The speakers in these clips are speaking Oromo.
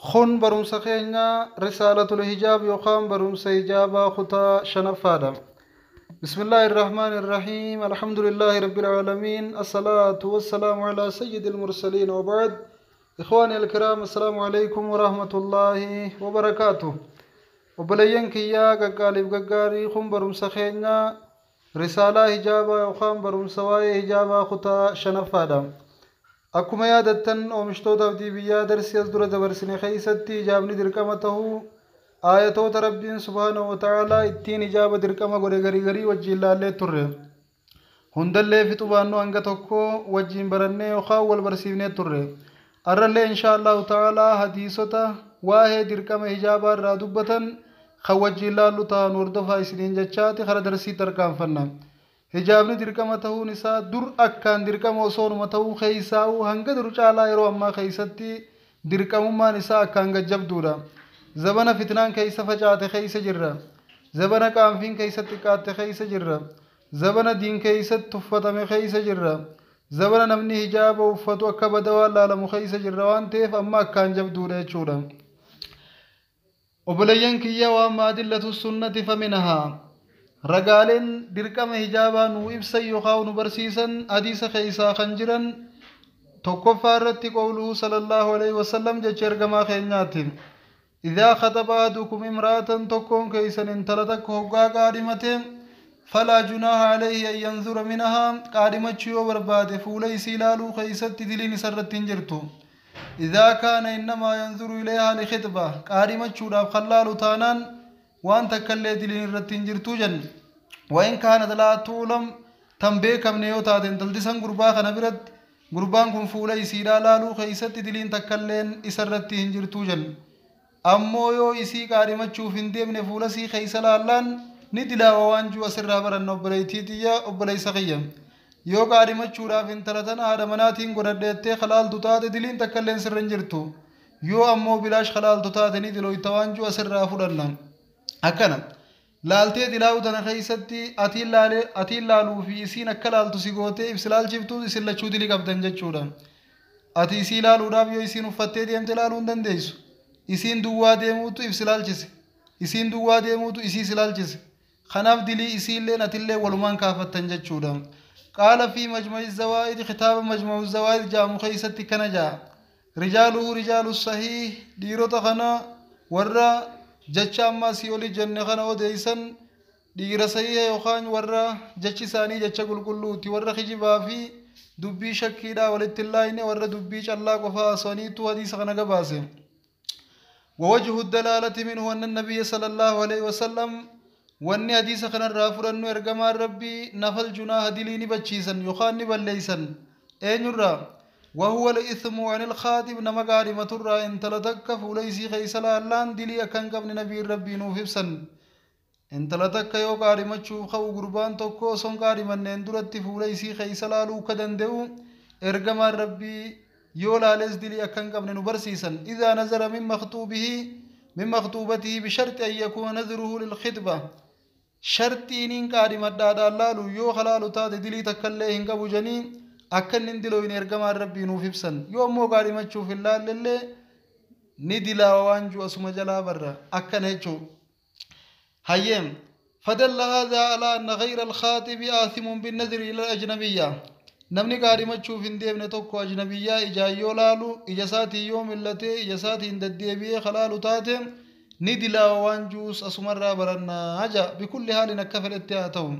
Kun barumsa keenya Risaalatul Hijaab yookaan barumsa hijaabaa kutaa shanaffaadha. بسم الله الرحمن الرحيم الحمد لله رب العالمين الصلاة والسلام على سيد المرسلين وبعد إخواني الكرام السلام عليكم ورحمة الله وبركاته. Obboleeyyan kiyyaa qaqqaaliif gaggaarii, kun barumsa keenya risaalaa hijaabaa yookaan barumsa waa'ee hijaabaa kutaa shanaffaadha. Akkuma yaadattan, oomishtoota abdii biyyaa, darsii as dura dabarsine keessatti hijaabni dirqama tahuu aayatoota Rabbiin subhaanahu wa ta'aalaa ittiin hijaaba dirqama godhe garii garii wajjiin laallee turre. Hundallee fixu baannuu hanga tokko wajjiin barannee yookaan wal barsiifnee turre. Arrallee insha Allahu ta'aalaa hadiisota waa'ee dirqama hijaabaa irraa dubbatan kan wajjiin laallu ta'an hordofaa isiniin jechaati kara darsii tarkaanfanna. Hijaabni dirqama ta'uun isaa dur akkaan dirqama osoonuma ta'uu keessaa'u hanga dur caalaa yeroo ammaa keessatti dirqamummaan isaa akkaan gajjabduudha. Zabana fitnaan keessa facaate keessa jirra. Zabana qaanfiin keessa xiqqaatte keessa jirra. Zabana diin keessatti tuffatame keessa jirra. Zabana namni hijaaba uffatu akka badawaan laalamu keessa jirra waan ta'eef amma akkaan jabduudha jechuudha. Obboleeyyan kiyya, waan maadillatu sunnati faminahaa, ragaaleen dirqama hijaabaa nu ibsan yookaan nu barsiisan hadiisa keessaa kan jiran, tokkoffaa irratti qawluhu sallallahu alaihi wasallam, jecha ergamaa keenyaati. إذا خطب أحدكم امرأة، tokkoon keessan intala takka hoggaa qaadhimate، فلا جناح عليه أن ينظر منها، qaadhimachuu yoo barbaade fuula isii ilaaluu keessatti diliin isarratti hin jirtu. إذا كان إنما ينظر إليها لخطبة، qaadhimachuudhaaf kan laalu taanaan waan takkallee diliin irratti hin jirtu jenne. وإن كانت لا تعلم، tan beekamne yoo taate intalti san gurbaa kana biratti, gurbaan kun fuula isiidhaa laaluu keessatti diliin takkalleen isarratti hin jirtu jenne. Ammoo yoo isii qaadhimachuuf hin deemne fuula isii keessa laallaan ni dilaawa waan jiru asirraa baranna. Obboleettii tiyya, obboleessa kiyya, yoo qaadhimachuudhaaf intala tana haadha manaatiin godhadheettee kalaaltu taate diliin takkalleen sirra hin jirtu. Yoo ammoo bilaash kalaaltu taate ni dilooyta waan jiru asirraa fudhanna. Akkana laaltee dilaa'u tana keessatti atiin laaluu fi isiin akka laaltu si gootee ibsi laalchiftuu isin lachuu dilii qabdan jechuudha. Ati isii laaluudhaaf yoo isiin uffattee deemte laaluu hin dandeessu. Isiin duwwaa deemuutu ibsi laalchise, isiin duwwaa deemuutu isii si laalchise. Kanaaf dilii isiilleen atillee walumaan kaafattan jechuudha. قال في مجمع الزوائد، kitaaba مجمع الزوائد jaamu keessatti kana jaa. رجاله رجال الصحيح، dhiirota kana warra jecha ammaa sii oli jenne kana odeeysan dhiira sahiha yookaan warra jechi isaanii jecha qulqulluuti, warra kijibaa fi dubbii shakkiidhaa walitti hin laayine, warra dubbii callaa qofaa haasawaniitu hadiisa kana gabaase. ووجه الدلالة منه أن النبي صلى الله عليه وسلم، wanni hadiisa kanarraa fudhannu ergamaan Rabbii نفى الجناح، dilii ni bachiisan yookaan ni balleeysan. Eenyurraa? وهو الإثم عن الخاطب، nama qaadhimaturraa intala takka fuula isii keessa laallaan dilii akka hin qabne nabiin Rabbii nuuf ibsan. Intala takka yoo qaadhimachuuf ka'u gurbaan tokko osoo hin qaadhimanneen duratti fuula isii keessa laaluu akka danda'u ergamaan Rabbii yoo laales dilii akka hin qabne nu barsiisan. إذا نظر من مخطوبه من مخطوبته بشرط أن يكون نظره للخطبة، sharxiiniin qaadhimadhaadhaan laalu yoo halaalu taate dilii takkallee hin qabu janii akka inni hin dilooyne ergamaan Rabbii nuuf ibsan. Yoo ammoo qaadhimachuuf hin laallellee ni dilaawa waan jiru asuma jalaa barra akkana jechuu. Hayyeem, فدل هذا على أن غير الخاطب آثم بالنظر إلى الأجنبية. Namni qaadhimachuuf hin deemne tokko ajnabiyyaa ijaan yoo laalu, ija isaatiin yoo millatee, ija isaatiin deddeebi'ee halaalu taate ni dilaawa waan juus asumarraa barannaa haja. بكل حال، akka fedhetti haa ta'u.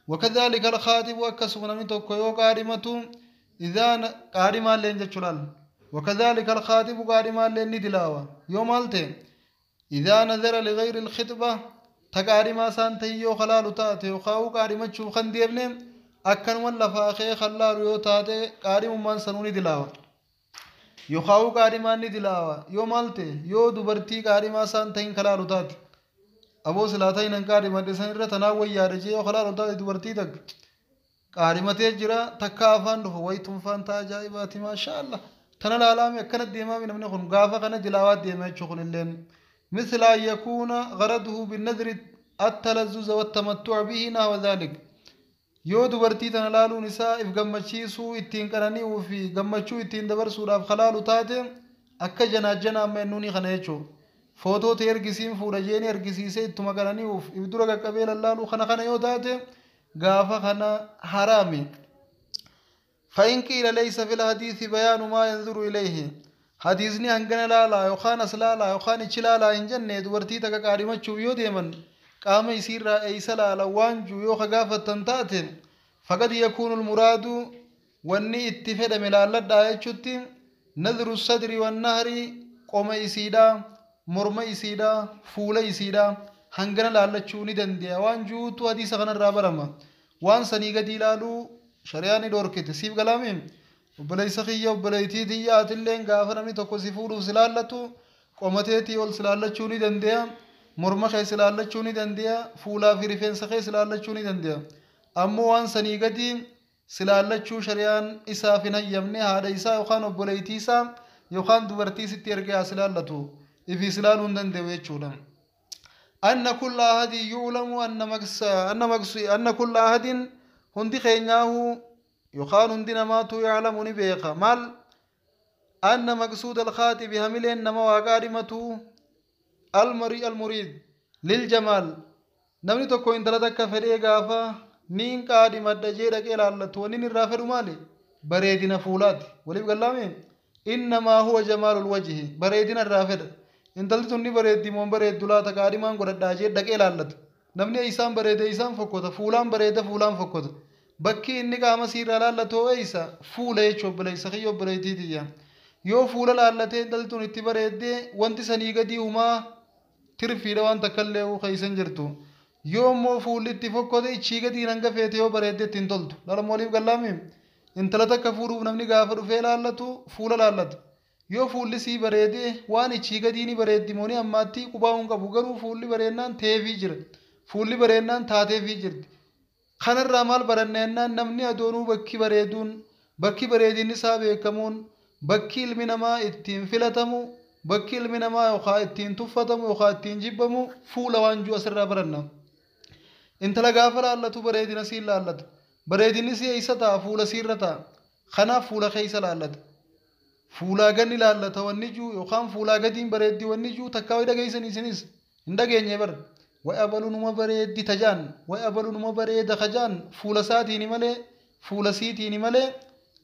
وكذلك الخاطب، akkasuma namni tokko yoo qaadhimatu إذا qaadhimaalleen jechuu laal. وكذلك الخاطب، qaadhimaalleen ni dilaawa yoo maal ta'e؟ إذا نظر لغير الخطبة، ta qaadhimaa isaan ta'e yoo halaalu taate yookaan qaadhimachuuf kan deemne akkanuma lafaa kee halaalu yoo taate qaadhimummaan sanuu ni dilaawa. Yookaan qaadhimaan ni dilaawa yoo maal ta'e? Yoo dubartii qaadhimaa isaan ta'in kalaalu taate. Aboo, silaa ta'in hin qaadhimadhe san irra tanaa wayyaadha jee yoo kalaalu taate, dubartii takka qaadhimatee jira, takka afaan dhufa wayituunfaan ta'a ajaa'ibaati, maasha Allah, tana laalaami akkana deemaami, namni kun gaafa kana dilaawaa deema jechuu. Kun illeen مثل أن يكون غرضه بالنذر التلذذ والتمتع به نحو ذلك، yoo dubartii tana laaluun isaa if gammachiisuu, ittiin qanani'uu fi gammachuu ittiin dabarsuudhaaf kalaalu taate Akka janaajjana amma innuuni kana jechuudha. Footoo ta'e ergisiin fuudha jeeni ergisiisee ittuma qanani'uuf if dura qaqqabee lallaaluu kana kana yoo taate gaafa kana haraami. فإن قيل ليس في الحديث بيان ما ينظر إليه حديثني هنگنا لالا يوخان أس لالا يوخان إچ لالا hin jenne dubartii takka qaadhimachuuf yoo deeman qaama isiirraa eeysa laala waan juu yoo ka gaafattan taate faqad yakuunu lmuraadu wanni itti fedhame laalladhaa jechutti nadru sadri wannahri qoma isiidha morma isiidha fuula isiidha hangana laallachuu ni dande'a waan juutu hadiisa kanarraa barama waan sanii gadi ilaaluu shari'aan ni dhoorkite siif galaami obboleessa kiyya obboleettii tiyya atilleen gaafa namni tokko si fuudhuuf si laallatu qomateetii ol si laallachuu ni dande'a morma kee si laallachuu ni dande'a fuulaa fi rifeensa kee si laallachuu ni dande'a ammoo waan sanii gadi si laallachuu shari'aan isaaf hin hayyamne haadha isaa yookaan obboleettii isaa yookaan dubartii sitti ergee haa si laallatu ifii si laaluu hin danda'u jechuudha. أن كل أحد يعلم أن مقص أن مقص أن كل أحد hundi keenyaahu yookaan hundi namaatu yaclamu ni beeka maal anna maqsuuda alkhaaxibi hamileen nama waaqaa dhimatu almari almuriid liljamaal namni tokko intala takka fedhee gaafa niin qaadhimadha jee dhaqee ilaallatu wanni inni irraa fedhu maali bareedina fuulaati waliif gallaame innamaa huwa jamaalul wajhi bareedina irraa fedha intalli tun ni bareeddi moo hin bareeddu laata qaadhimaan godhadhaa jee dhaqee ilaallata namni isaan bareede isaan fokkota fuulaan bareeda fuulaan fokkota bakki inni qaama siirraa laallatu eeysa fuula jechuu obboleessa kiyya obboleettii tiyya yoo fuula laallatee intalli tun itti bareeddee wanti sanii gadii humaa tirfiidha waan takka illee keeysan jirtu yoo immoo fuulli itti fokkote ichii gadiin hanga feete yoo bareedde ittiin toltu dhalama waliif gallaami intala takka fuudhuuf namni gaafa dhufee laallatu fuula laallata yoo fuulli sii bareede waan ichii gadii ni bareeddi moonii ammaatti qubaa hin qabu garuu fuulli bareennaan teefii jira fuulli bareennaan taateefii jirti kanarraa maal baranna jennaan namni adoonuu bakki bareeduun bakki bareedinni isaa beekamuun bakki ilmi namaa ittiin filatamu bakki ilmi namaa yookaan ittiin tuffatamu yookaan ittiin jibbamu fuula waan jiru asirraa baranna. Intala gaafa laallatu bareedina siin laallata bareedinni si eessa ta'a fuula siirra ta'a kanaaf fuula keessa laallata. Fuulaa ganni laallata wanni jiru yookaan fuulaa gadiin bareeddi wanni jiru takkaa wayi dhageessan isinis hin dhageenye bara. Wayi abaluu numa bareeddi tajaan wayi abaluu numa bareeda kajaan fuula isaatiini malee fuula siitiini malee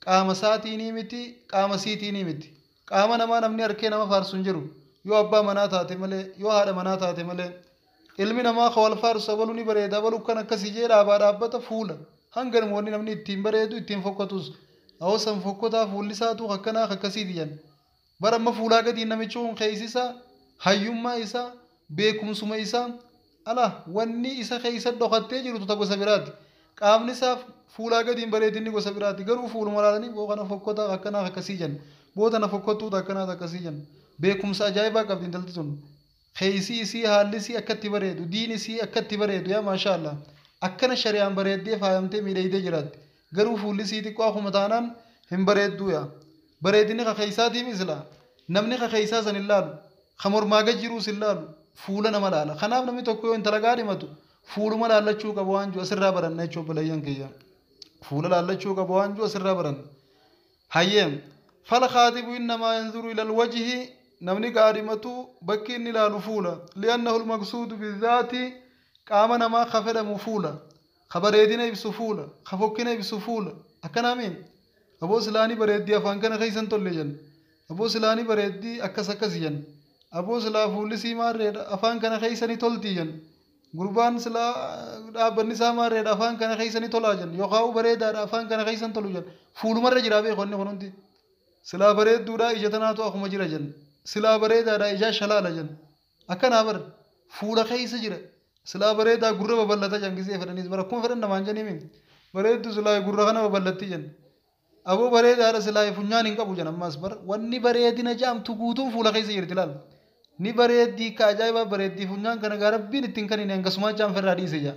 qaama isaatiini miti qaama siitiini miti qaama namaa namni harkee nama faarsu hin jiru yoo abbaa manaa taate malee yoo haadha manaa taate malee ilmi namaa ka wal faarsu abaluu ni bareeda abaluu kan akkasii jee dhaabaa dhaabbata fuula hanga namoonni namni ittiin bareedu ittiin fokkatus hawwasan fokkotaa fuulli isaatu akkanaa akkasiiti jedhan bara amma fuulaa gadiin namichi kun keessisaa hayyummaa isaa beekumsuma isaa ala wanni isa keessa dhokattee jirtu ta gosa biraati qaamni isaa fuulaa gadiin bareedinni gosa biraati garuu fuuluma laalanii boo kana fokkotaa akkanaa akkasii jenna boo tana fokkottuuta akkanaa akkasii jenna beekumsa ajaa'ibaa qabdi intalti sun keessi isii haalli isii akkatti bareedu diin isii akkatti bareedu yaa maashaa akkana shari'aan bareeddee faayamtee miidhagdee jiraatti garuu fuulli isii xiqqoo akkuma taanaan hin bareedduu yaa bareedinni ka keessaatii misla namni ka keessaa san hin laalu ka mormaa gad jiruus hin laalu fuula nama laala kanaaf namni tokko yoo intala gaadhimatu fuuluma laallachuu qabu waan jiru asirraa baranna jechuun obboleeyyan kiyya fuula laallachuu qabu waan jiru asirraa baranna hayyeem fala khaatibu innamaa yanzuru ila alwajhi namni gaadhimatu bakki inni ilaalu fuula li'annahu almaqsuudu bizaati qaama namaa ka fedhamu fuula ka bareedina ibsu fuula ka fokkina ibsu fuula akkanaamiin aboo silaanii bareeddii afaan kana keessan tolle jenna aboo silaanii bareeddii akkas akkas jenna aboo silaa fuulli sii maarreedha afaan kana keessa ni tolti jenna gurbaan silaa dhaabbanni isaa maarreedha afaan kana keessa ni tolaa jenna yookaan bareedaadha afaan kana keessa hin tolu jenna fuulumarra jiraa beeku inni kun hundi silaa bareedduudha ija tanaatu akkuma jira jenna silaa bareedaadha ijaa shalaala jenna akkanaa bara fuula keessa jira silaa bareedaa gurra babal'ata jangisee fedhanis bara akkuma fedhan namaan jennee bareeddu silaa gurra kana babal'atti jenna aboo bareedaadha silaa funyaan hin qabu jenna ammaas bara wanni bareedina jaamtu guutuun fuula keessa jirti laal ni bareeddii ka ajaa'ibaa bareeddii funyaan kana gaa rabbiin ittiin kan inni hangasumaa jaan firraa dhiise jaa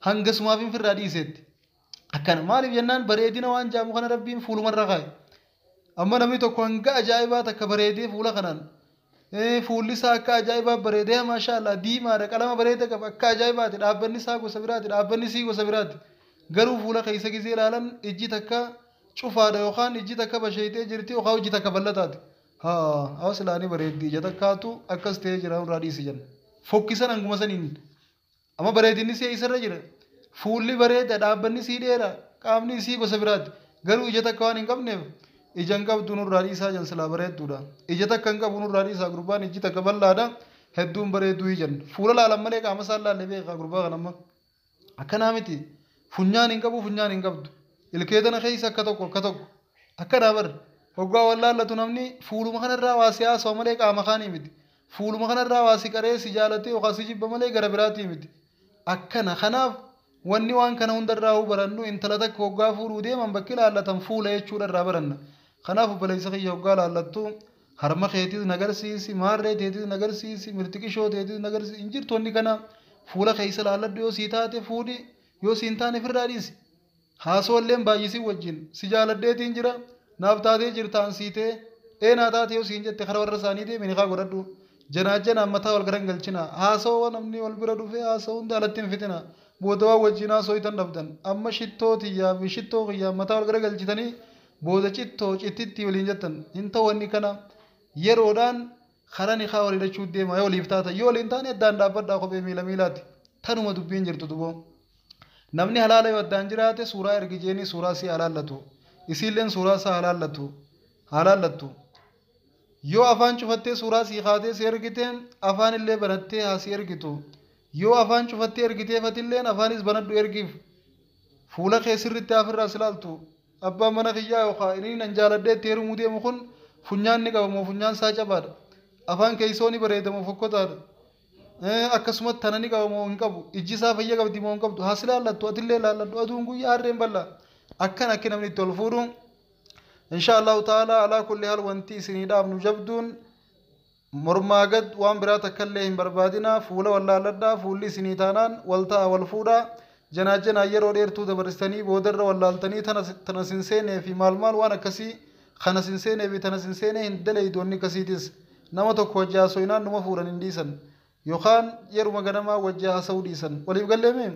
hangasumaaf hin firraa dhiiseetti akkana maaliif jennaan bareedina waan jaamu kana rabbiin fuulumarra kaa'e amma namni tokko hanga ajaa'ibaa takka bareedee fuula kanaan fuulli isaa akka ajaa'ibaa bareedee maashaallah diimaadha qalama bareeda qaba akka ajaa'ibaati dhaabbanni isaa gosa biraati dhaabbanni isii gosa biraati garuu fuula keessa gisee ilaalan ijji takka cufaadha yookaan ijji takka basheeytee jirti yookaan ijji takka bal'ataati Haa hawa silaanii bareeddii ija takkaatu akkas ta'ee jira nurraa dhiisi jenna. Fokkisan hanguma saniin amma bareedinni isii eessarra jira. Fuulli bareeda dhaabbanni isii dheera qaamni isii gosa biraati. Garuu ija takka waan hin qabneef ija hin qabdu nurraa dhiisaa jan silaa bareedduudha. Ija takka hin qabu nurraa dhiisaa gurbaan ijji takka bal'aadha hedduun bareedduu jan. Fuula laalan malee qaama isaan laalle beekaa gurbaa kan amma. Akkanaa miti funyaan hin qabu funyaan hin qabdu. Ilkee tana keessa akka tokko akka tokko akkanaa bar hoggaa wal laallatu namni fuuluma kanarraa waa si haasawa malee qaama kaanii miti. Fuuluma kanarraa waa si qaree si jaalatee yookaan si jibba malee gara biraatii miti. Akkana kanaaf wanni waan kana hundarraa barannu intala takka hoggaa fuudhuu deeman bakki laallatan fuula jechuudha irraa baranna. Kanaaf obboleessa kiyya hoggaa laallattu harma keetiis nagarsiisi maarree teetiis nagarsiisi mirtiqishoo teetiis nagarsiisi hin jirtu wanni kana fuula keessa laalladhu yoo sii taate fuudhi yoo sii hin taane ofirraa dhiisi. Haasawalleen baay'isii wajjin si jaaladheetiin jira naaf taatee jirtaan siitee eenaa taate yoo siin jette kara warra isaanii deemi ni kaa godhadhu. Janaa janaan mataa wal garan galchina haasawa namni wal bira dhufee haasawa hunda alatti hin fitina booda waan wajjin haasoo itan dhabdan amma shittoo tiyyaa fi shittoo kiyyaa mataa wal gara galchitanii booda cittoo cittitti waliin jettan hin ta'u wanni kana yeroodhaan karaa ni kaa wal hidhachuu deema yoo waliif taata yoo waliin taane addaan dhaabbadhaa kophee miila miilaati tanuma dubbiin jirtu duboo. Namni halaala yoo addaan jiraate suuraa ergi jeenii suuraa si halaallatu isiilleen suuraa isaa halaallatu halaallattu. Yoo afaan cufattee suuraa sii kaatee si ergiteen afaan illee banattee haa si ergitu. Yoo afaan cufattee ergitee fatilleen afaanis banadhu ergiif. Fuula kee sirriitti afirraa si ilaaltu. Abbaan mana kiyyaa yookaan inni nan jaaladhee itti heerumuu deemu kun funyaan ni qaba moo funyaan isaa cabaadha. Afaan keessoo ni bareeda moo fokkotaadha. Akkasumas tana ni qaba moo hin qabu. Ijji isaa fayya qabdi moo hin qabdu. Haa si laallattu atillee laalladhu aduun guyyaa harreen bal'aa. Akkan akki namni itti ol fuudhu. Insha Allahu ta'ala alaa kulli haal wanti isinii dhaabnu jabduun mormaa gad waan biraa takka illee hin barbaadina fuula wallaalladhaa fuulli isinii taanaan wal ta'a wal fuudhaa janaa janaa yeroo dheertuu dabarsitanii boodarra wallaaltanii tana sin seenee fi maal maal waan akkasii kana sin seenee fi tana sin seenee hin dalaydu wanni akkasiitis nama tokko wajji haasoinaan numa fuudhan hin dhiisan yookaan yeruma ganamaa wajji haasa'uu dhiisan waliif galleeme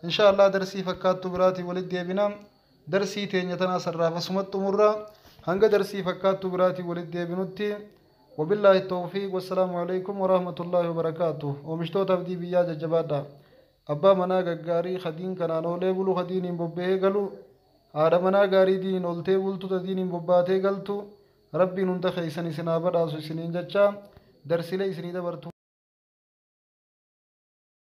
insha Allah darsii fakkaattuu biraatii walitti deebina darsii teenya tanaa sarraaf asumatti xumurra hanga darsii fakkaattuu biraatii walitti deebinutti وبالله التوفيق والسلام عليكم ورحمة الله وبركاته. ومشتوتا بدي بيا ججبادا أبا منا غاري خدين كنان أولي بلو خدين ببه قالو هذا منا غاري دين أولتي بلتو تدين بباتي قالتو ربي ننتخي سني سنابر آسو سنين جچا درسي لي سني دبرتو.